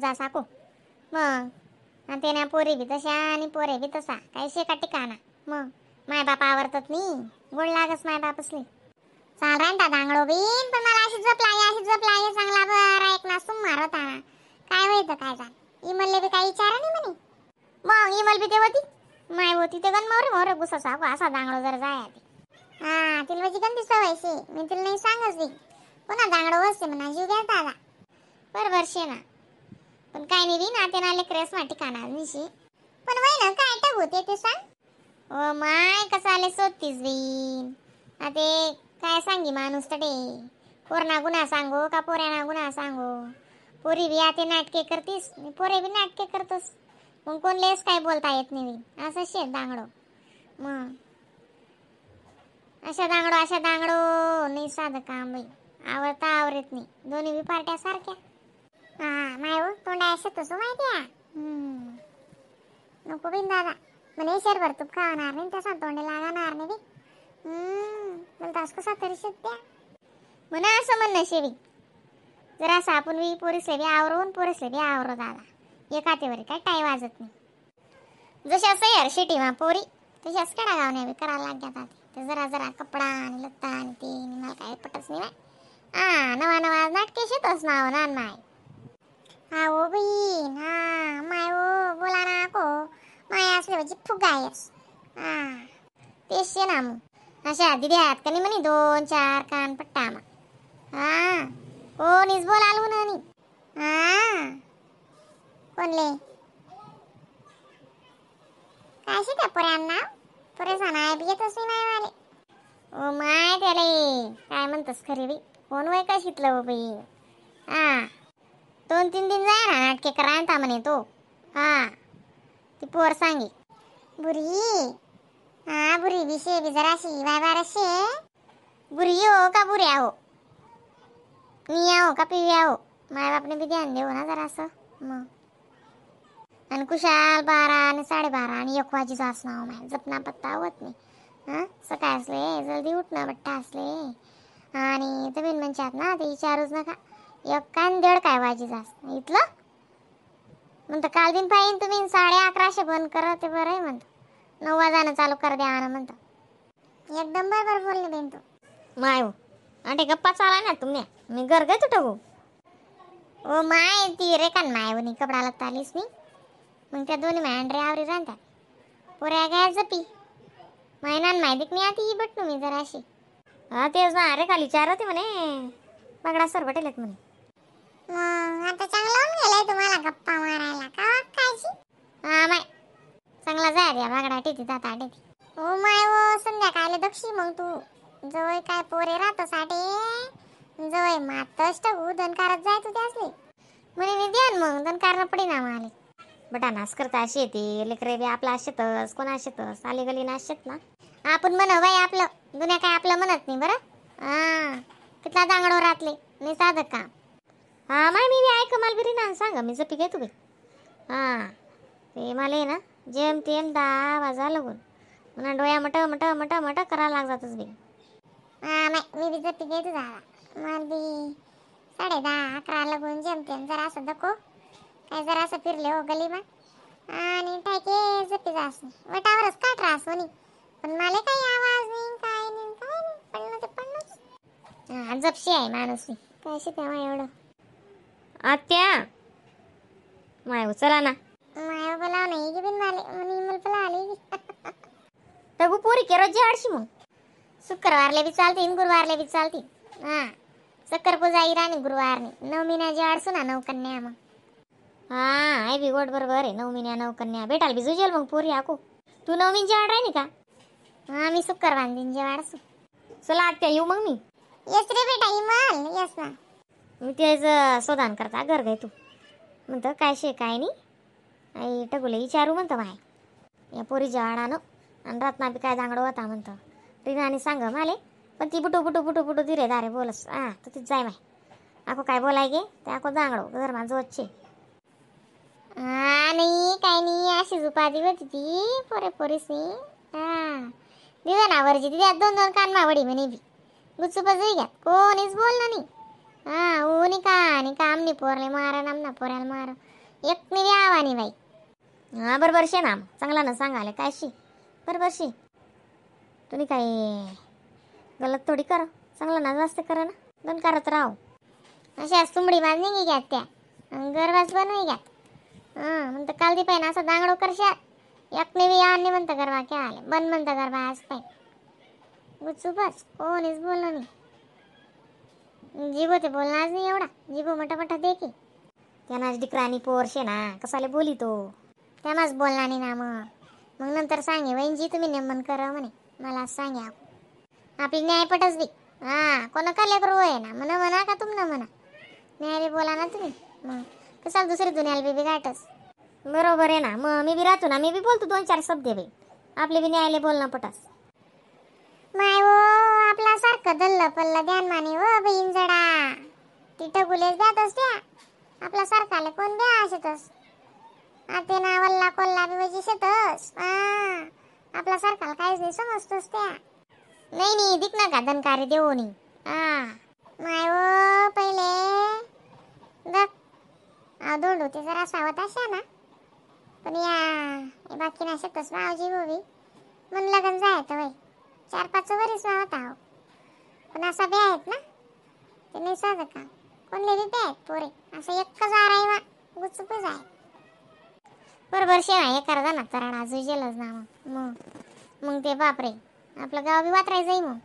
जा साको मग. आणि ते ना पोरी बी तशा आणि पोरे बी तसा काही शेका ठिकाणा. मग माय बाप आवरतात नाही गोड लागस माय बापसले. चाल राहता दांगडो बीन पण मला अशी झोप लागे अशी झोप लागे चांगला बरं एक ना सुमार होता ना. काय व्हायचं काय जाण इमलले बी काही विचारा नाही म्हणे. मग इमल बी ते होती माय होती ते गण मोरे मोरे गुसा साको असा दांगडो जर जाय ते. हा तिला म्हणजे गंदी सवय शे मी तिला नाही सांगच दे पुन्हा दांगडो वसते म्हणा जीव घ्या दादा. बरोबर शे ना पण काय नाही ना ते ना लेकरेस मा ठिकाणा निशी पण वय ना काय टाकू ते ते सांग. ओ my कसं आले सोतीस बीन आता काय सांगी माणूस तडे पोरणा गुन्हा सांगो का पोऱ्याना गुन्हा सांगो. पोरी बी आते नाटके करतीस पोरे बी नाटके करतोस मग कोणलेच काय बोलता येत नाही बी असं शेत दांगडो. मग अशा दांगडो अशा दांगडो नाही साधं काम बाई आवडता आवरत नाही दोन्ही बी पार्ट्या सारख्या. हा माय हो तोंडा शेतच माहिती आहे. नको बिन दादा म्हणे शेरभर तूप खाणार नाही तसा तोंडे लागणार नाही बी. मला तास कसा तरी शेत द्या म्हणा असं म्हणणं शेवी जरा असं आपण बी पोरीसले बी आवरून पोरीसले बी आवरो दादा एकातेवर काय टाई वाजत नाही. जशा सयार शिटी मा पोरी तशाच कडा गावण्या बी करायला लागतात ते जरा जरा कपडा आणि लत्ता आणि ते मला काय पटच नाही बाय. हा नवा नवा नाटके शेतच नाव नान माय. हा ओ बहीण हा माय ओ बोला ना को माय असले म्हणजे फुगायस. हा तेच शे ना मग अशा दिदी आहेत का नाही म्हणे 2 4 कान पट्टा मा. हा कोणीच बोलाल म्हणून. हा कोणले काय शे त्या पोऱ्यांना पोरेसा नाही बी येतच नाही मायवाले. ओ my त्याले काय म्हणतोस खरी बाई कोण वय काय शिकलं हो बाई. हा 2-3 दिन जाय ना नाटके करायता म्हणे तो. हा ती पोर सांगी बुरी. हा बुरी बी शे बी जराशी बाय बाराशे बुरी हो का बुऱ्या हो निया हो का पिव्या हो माय बापने बी ध्यान देऊ ना जरासं. मग आणि कुशाल 12 आणि 12:30 आणि 1 वाजीचा असणार माय जपना पत्ता होत नाही. हां सकाळ असले जल्दी उठणं बट्टा असले आणि तुम्ही म्हणशात ना ते विचारूच नका 1 काय 1.5 काय वाजीचा असणार इथलं म्हणतं. काल दिन पाहिजे तुम्ही 11:30 बंद करा ते बरं आहे म्हणतो 9 वाजानं चालू कर द्या ना म्हणतो. एकदम बरोबर बोलले बेन तू. My हो आणि गप्पा चाला ना तुम्ही मी घर घेतो टाकू. ओ my ती रेकान my होनी कपडा लागता आलीस नाही मग त्या दोन्ही माय आवरी राहतात पोऱ्या काय जपी माय ना माय मी आती ही बटणू मी जराशी. हा तेच ना अरे खाली चार होते म्हणे बागडा सर बटेलेत म्हणे. मग आता चांगला होऊन गेलाय तुम्हाला गप्पा मारायला का खायची. हा माय चांगला जाय द्या बागडा टेती जाता टेती. ओ my ओ संध्याकाळला दक्षी मग तू जवळ काय पोरे राहतो साठे जवळ मातच टाकू दणकारत जाय तू त्यासले म्हणे मी द्या मग दणकार पडे ना मला. बटा नास करता अशी येते लेकरे बी आपला शेतस कोणा शेतस आली गली ना शेत ना आपण म्हणा बाई आपलं दुन्या काय आपलं म्हणत नाही बरं. हा कितला दांगडो राहतले नाही साधं काम. हा माय मी बी ऐक मला बिरी ना सांगा मी जपी घेतो बाई. हा ते मला ना जेम तेम 10 वाजा लागून म्हणा डोळ्या मट मट मट मट करायला लाग जातच बाई. हा नाही मी बी जपी घेतो दादा मला बी 10:30 11 लागून जेम तेम जरा असं दको काय जरा असं फिरले हो गलीमा आणि टाके जपी जास वटावरच का त्रास होणी पण मला काही आवाज नाही काय नाही काय नाही पडलं ते पडलंच. हा जपशी आहे माणूस काय तेव्हा एवढं. आत्या माय चला ना माय बोलाव नाही की बिन माले म्हणे मला बोला आली. तगू पोरी के रोज आडशी मग शुक्रवारले बी चालते गुरुवारले बी चालते. हा चक्कर पूजा इराणी गुरुवारने 9 महिन्या जे आडसू ना 9 कन्या मग. हा आई बी गोड बरोबर आहे 9 महिन्या 9 कन्या भेटाल बी जुजेल मग पोरी आको. तू 9 महिन्याची आड राहिली का? हा मी शुक्रवार दिन जे आडसू. चला आत्या येऊ मग मी. येस रे बेटा इमल येस ना. मी तेच सोदान करता घर घे तू म्हणतं काय शे काय नाही आई टगुले विचारू म्हणतं माय या पोरीच्या आडानं आणि रत्ना बी काय दांगडं होता म्हणतं रिनाने सांग माले पण ती बुटू बुटू बुटू बुटू धीरे दारे बोलस. हा तर तीच जाय माय आको काय बोलाय गे ते आको दांगडो घर माझं वच्चे. हा नाही काय नाही अशीच उपाधी होती ती पोरे पोरीसनी. हा दिदा ना वरची दिद्या 2 2 कान मावडी म्हणे बी गुचुपच घ्या कोणीच बोललं नाही. हा ऊनी का आणि काम नाही पोरले मारा नाम ना पोऱ्याला मार एक नाही आवानी बाई. हा बरोबर शे ना, चांगला ना सांगाले काय शी बरोबर शे. तुम्ही काही गलत थोडी करा, चांगला ना जास्त करा ना, दोन करत राहो. अशा सुमडी बाज निघी घ्यात त्या गरबाच बनवी घ्यात. हां म्हणतं काल दी पाहिजे असं दांगडो करशात एक नाही यावर नाही म्हणतं गरबा खेळाले बन म्हणतं गरबा आज पाहिजे. गुचूपच कोणीच बोललं नाही. जिबो ते बोलणारच नाही एवढा जिबो मोठा मोठा दे की. त्यांनाच डिकरानी पोर शे ना कसाले बोली तो. त्यामाच बोलणार नाही ना मग. मग नंतर सांगे वहिनजी तुम्ही नेमन करा म्हणे मला सांगे आपली न्याय पटच बी. हां कोणा का लेकरू आहे ना म्हणा म्हणा का तुम ना म्हणा न्याय बोला ना तुम्ही मग कसाल दुसरी दुनियाला बी गाठच. बरोबर आहे ना, मग मी बी राहतो ना, मी बी बोलतो दोन चार शब्द बाई, आपले बी न्यायले बोलणं पटास. माय वो आपला सारखं दल्ल पल्ल ध्यान माने व बहीण जडा तिथं गुलेच द्यात असत्या आपला सारखाले कोण द्या शेतस आते ना वल्ला कोल्ला बी वजी शेतस. हा आपला सारखाला काहीच नाही समजतोस त्या. नाही नाही दिक ना का दनकारी देऊ नी. हा माय वो पहिले दक दोंडू ते जरा सावत अशा ना पण या बाकी ना शेतस मावजी बोबी मन लगन जाय तर वय 4-5 वरीस होता हो. पण असा बी आहेत ना ते नाही साधं का कोणले बी आहेत पोरे असं एकच आराय वा गुचुपच आहे. बरोबर शेवा हे करता ना तराडा जुजेलच ना मग मग मग ते बापरे आपलं गाव बी वातरायचंय मग.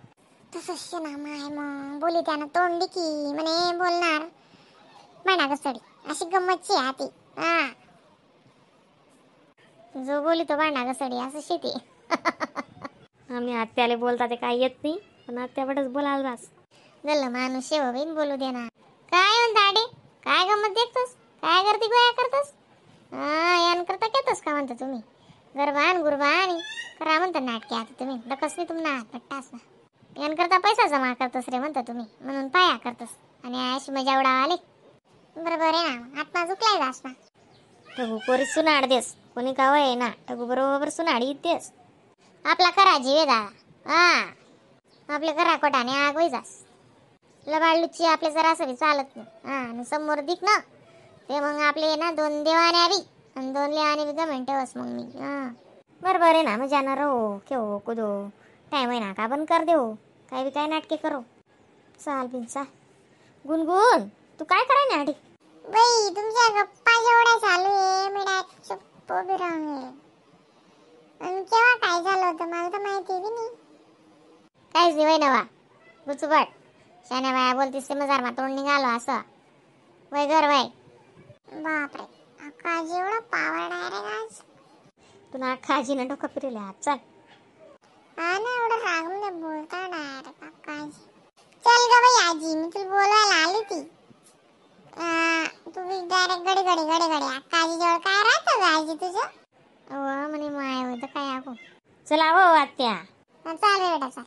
तसंच ना माय मग बोली त्यानं तोंडी की म्हणे बोलणार म्हणा कसडी अशी गंमतची आहे ती. हा जो बोली तो भांडा घसडी असं शेती. आम्ही आत्याला बोलता ते काय येत नाही पण आत्यापटच बोलायला जास. गल्ल माणूस शेव बिन बोलू दे ना. काय म्हणता आडे काय गंमत देखतोस काय करते गोया करतोस हा यान करता घेतोस का म्हणता तुम्ही गरबान गुरबान करा म्हणता नाटके आता तुम्ही डकस नाही तुम्हाला पट्टास ना यान करता पैसा जमा करतोस रे म्हणता तुम्ही म्हणून पाया करतोस आणि अशी मजा उडाव आले. बरोबर आहे ना आत्मा झुकलाय जास ना. ठगू कोरी सुनाड देस कोणी काव आहे ना ठगू बरोबर सुनाड देस. आपला करा जीवे दादा हा आपल्या करा कोटाने आग होई जास लबाड लुच्ची आपले जरा असं बी चालत नाही. हा आणि समोर दिक ना ते मग आपले ना दोन देवाने बी आणि दोन लेवाने बी गमेंट ठेवस मग मी. हा बरोबर आहे ना मग जाणार हो खेळो कुदो टाईम आहे ना का बंद कर देऊ काय बी काय नाटके करो. चाल बिन चाल गुनगुन तू काय कराय ना आठी. बाई तुमच्या गप्पा जेवढ्या चालू आहे मी डायरेक्ट चुप्प उभी राहून गेले. आणि केव्हा काय झालं होतं मला तर माहिती बी नाही. काहीच नाही वय नवा गुचुबट शाण्या बाया बोलतीस ते मजार मा तोंड निघालो असं वय घर वय. बापरे अक्का जेवढं पावर डायरेक्ट आज तुला खाजी ना डोकं फिरले आज चाल. हा ना एवढं राग मध्ये बोलता डायरेक्ट अक्काजी. चल ग बाई आजी मी तुला बोलवायला आली ती. तू डायरेक्ट गडी गडी गडी गडी अक्काजी जवळ काय राहतं ग आजी तुझं? अव म्हणे माय होतं काय आगो. चला हो आत्या. चाल बेटा चाल.